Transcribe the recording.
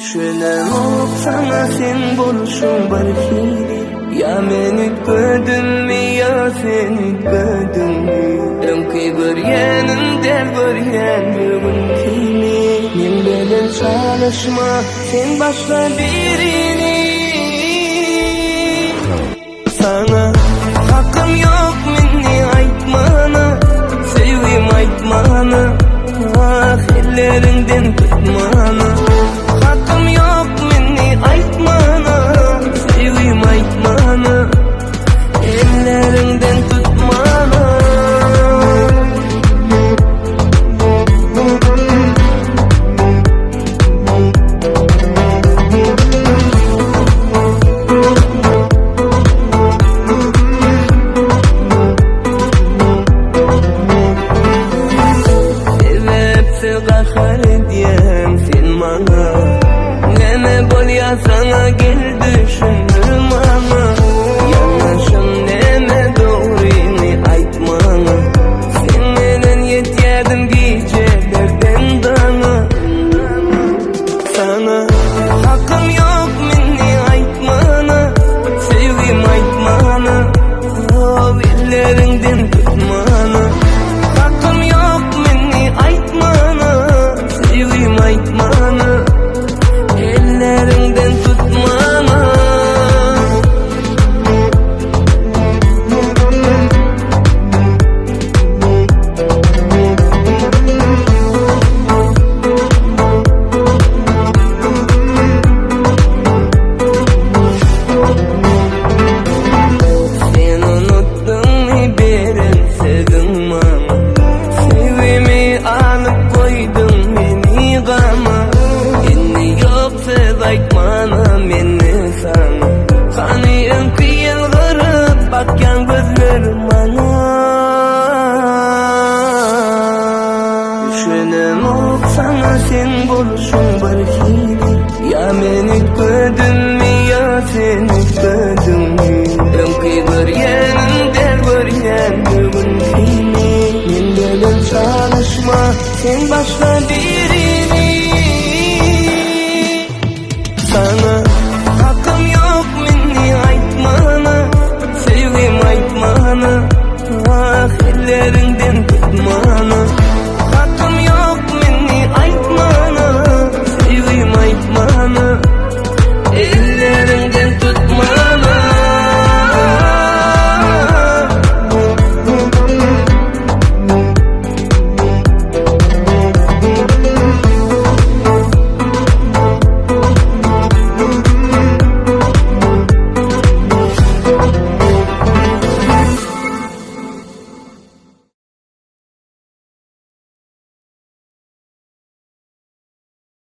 Düşünemok saňa seň bolşuň bir hili Ýa men üýtgedimmi ýa sen üýtgediňmi Öňki görýänim däl görýän bu günkimi Meň bilen çalyşma sen başga birini Saňa hakym ýok meni aýtmana Söýgim aýtmana Ah elleriňden tutmana Hakym ýok meni aýtmana Söýgim aýtmana Elleriňden tutmana Sebäpsiz gahar edýäň sen maňa Näme bolýa saňa gel düşündir maňa Ýalňyşym näme dogryňy aýt maňa Seň bilen ýetýädim gijelerden daňa Saňa hakym ýok meni aýtmana Söýgim aýtmana Oh elleriňden tutmana Hakym ýok meni aýtmana Söýgim aýtmana Elleriňden tutmana. Sen unutdyňmy beren sözüň maňa Söýgimi alyp goýduň meni gama Indi ýok söz aýtmana meni saňa Hany öňki ýylgyryp bakýan gözler maňa Düşünemok saňa seň bolşuň bir hili Ýa men üýtgedimmi ýa sen üýtgediňmi Öňki görýänim däl görýän bu günkimi Men bilen çalyşma sen başga.